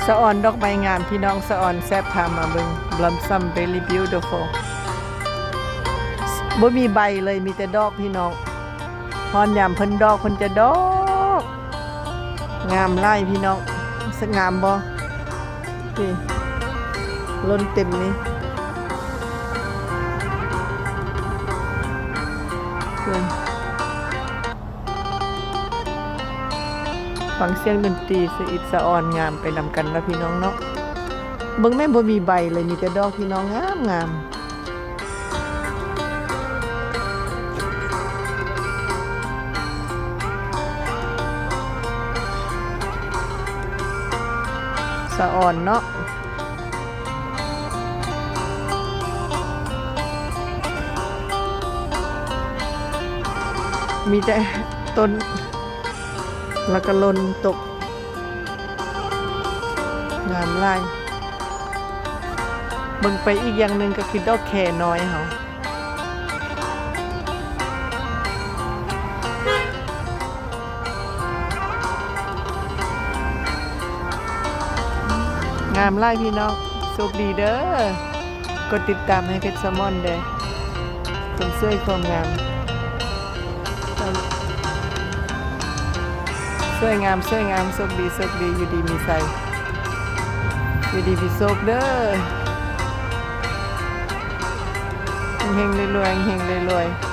ສະອອນດອກໄມ້ງາມພີ່ນ້ອງ, ສະອອນແຊບ ພາມາເບິ່ງ ບລັອມຊອມ ເວຣີບີວຕີຟູ ບໍ່ມີໃບເລີຍ ມີແຕ່ດອກພີ່ນ້ອງ. ຮອດຍາມເພິ່ນດອກ ເພິ່ນຈະດອກ ງາມຫຼາຍພີ່ນ້ອງ. ສະ ງາມບໍ່? ນີ້ ຫຼົ່ນເຕັມນີ້ ເພິ່ນ ຟັງສຽງດົນຕີສະອິດສະອອນງາມໄປນຳກັນເນາະພີ່ນ້ອງເນາະ. ເບິ່ງແມ່ນບໍ່ມີໃບເລີຍ ມີແຕ່ດອກພີ່ນ້ອງ ງາມໆ. ສະອອນເນາະ ມີແຕ່ຕົ້ນ ແລ້ວກໍຫຼົ່ນຕົກ ງາມຫຼາຍ. ເບິ່ງໄປອີກຢ່າງໜຶ່ງກໍຄືດອກແຄນ້ອຍເຮົາ ງາມຫຼາຍພີ່ນ້ອງ. ໂຊກດີເດີ ກົດຕິດຕາມໃຫ້ເພັດສະໝອນແດ່ ຄວາມສວຍຄວາມງາມ. ສວຍງາມ ສວຍງາມ ໂຊກດີ ໂຊກດີ ຢູ່ດີມີໄຊ ຢູ່ດີມີໂຊກເດີ ເຮັງໆ ລວຍໆ ເຮັງໆ ລວຍໆ.